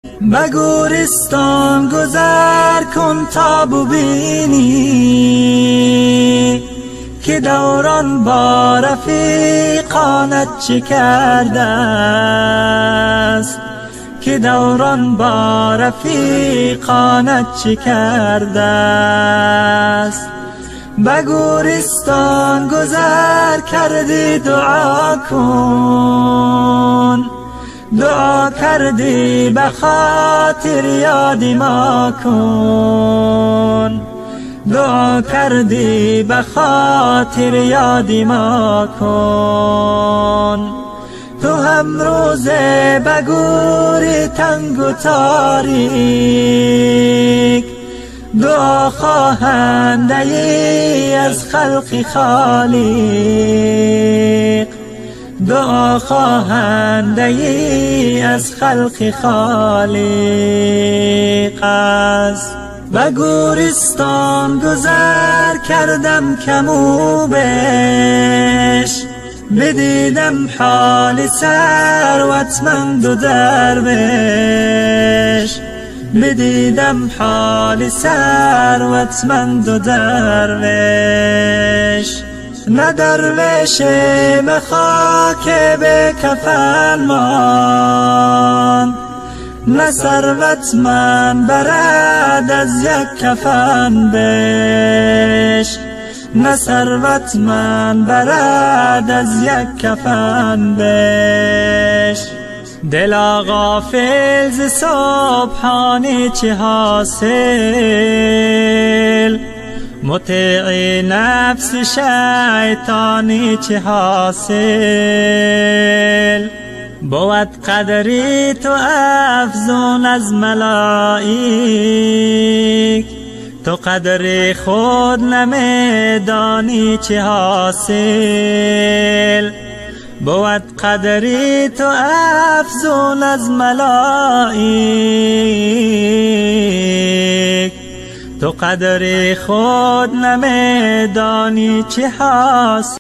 Ба гӯристон гузар кун, то бубинӣ, ки даврон бо рафиқонат чӣ кардааст, ки даврон бо рафиқонат чӣ кардааст. Ба гӯристон гузар кардӣ, дуо кун, дуо кардӣ, ба хотир ёди мо кун, дуо кардӣ, ба хотир ёди мо кун. Ту ҳам рӯзе ба гӯри тангу торик дуо хоҳандаи аз халқи холиқ, дуо хоҳандаи аз халқи холиқ аст. Ба гӯристон гузар кардам, каму беш بدیدم حال ثروتمند و درویش، بدیدم حال ثروتمند و درویش. نه درویش به خاک به کفن ماند، نه ثروتمند برد از یک کفن بیش، نه ثروتمند برد از یک کفن بیش. دلا غافل ز سبحانی چه حاصل؟ مطیع نفس شیطانی چه حاصل؟ بود قدری تو افزون از ملائک، تو قدر خود نمیدانی چه حاصل؟ بود قدری تو افزون از ملائک، تو قدر خود نمیدانی چه حاصل؟